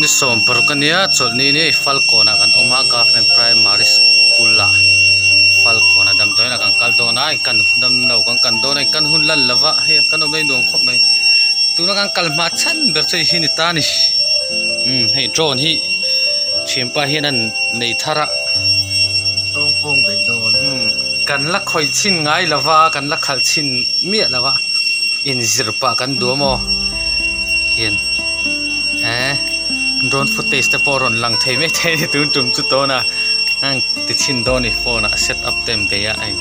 Ni 16 ania chawlhni ni Falkawn ah kan awm a Government Primary School ah Falkawn ah damdawiin ah kan kal dawn a kan damlo kan kan dawn a kan hun lan lova hei kan awm na nuam khawp mai tuna kan kal hma chhan ber chu hei hi ni ta a ni umm hei drone hi thianpa hian an nei thar a kan la khawih chhin ngai lova kan la khalh chhin miah lova. Inzir pah kan duh amaw hian eh drone footage te pawh rawn lang thei mai thei a ni tun tum chu tawn a heng ti chhin dawn a ni phone ah set up te an bei a hei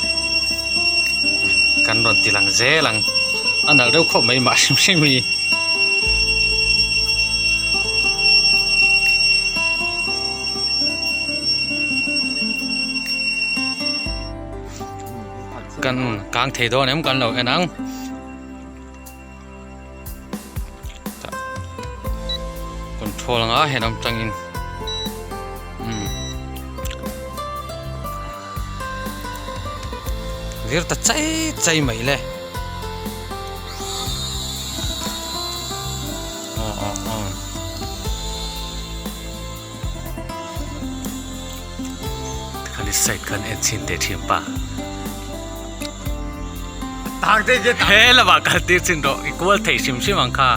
kan rawn ti lang zel ang a nalh deuh khawp mai mah hrim hrim hi. Kan kang thei dawn em kan lo en ang. Control anga hen awm tangin. Vir ta chai chai mai le. Aw aw aw. Khani side khan en chhin teh thin pa. He lamah kal tir chin rawh i kual thei hrim hrim ang kha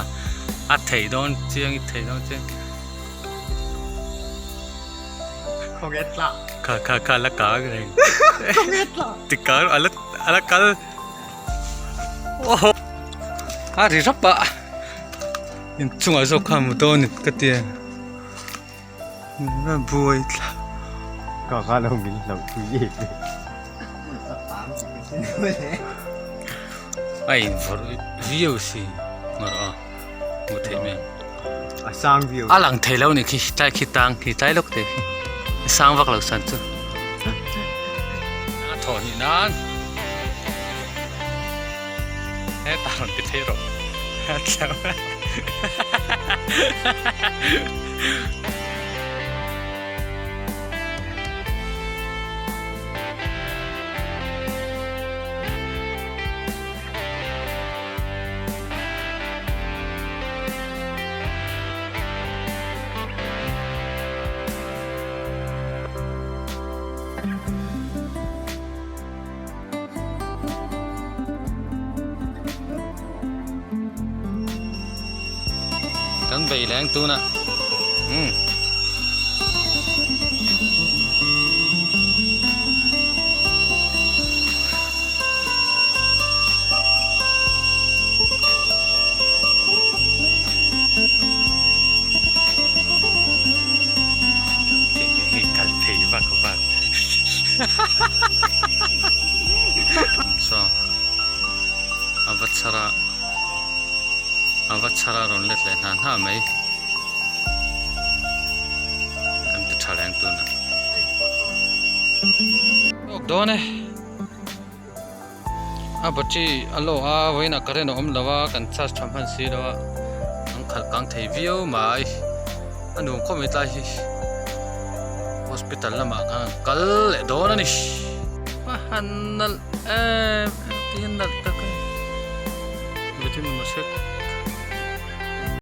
a thei dawn chiang i thei dawn chiang. Kha kha kha la kang reng. Ti kang ala ala kal. A ri rap a. Inchungah zawk khan mu dawn ka ti. Buai thla ka ka lo min lo pui em a in vawrh viau si ngawrh a hmuh theih mai a sang viau a lang thei lo ni khi tlai khi tang khi tlai lawk te khi a sang vak lo san chu a thawh hnih nan heta rawn ti phei rawh Kan bei leng tuna umm. Hei kal phei vak vak. Saw a va chhar a a va chhar a rawn let leh hna hna mai kan ti tha leng tunah tawk dawn e a battery a low a vawiinah current a awm lo a kan charge tha hman si lo a an khalh kang thei viau mai a nuam khawp mai tlai hi hospital lamah khan an kal leh dawn a ni a han nalh em em ti hian nalh tak a ni.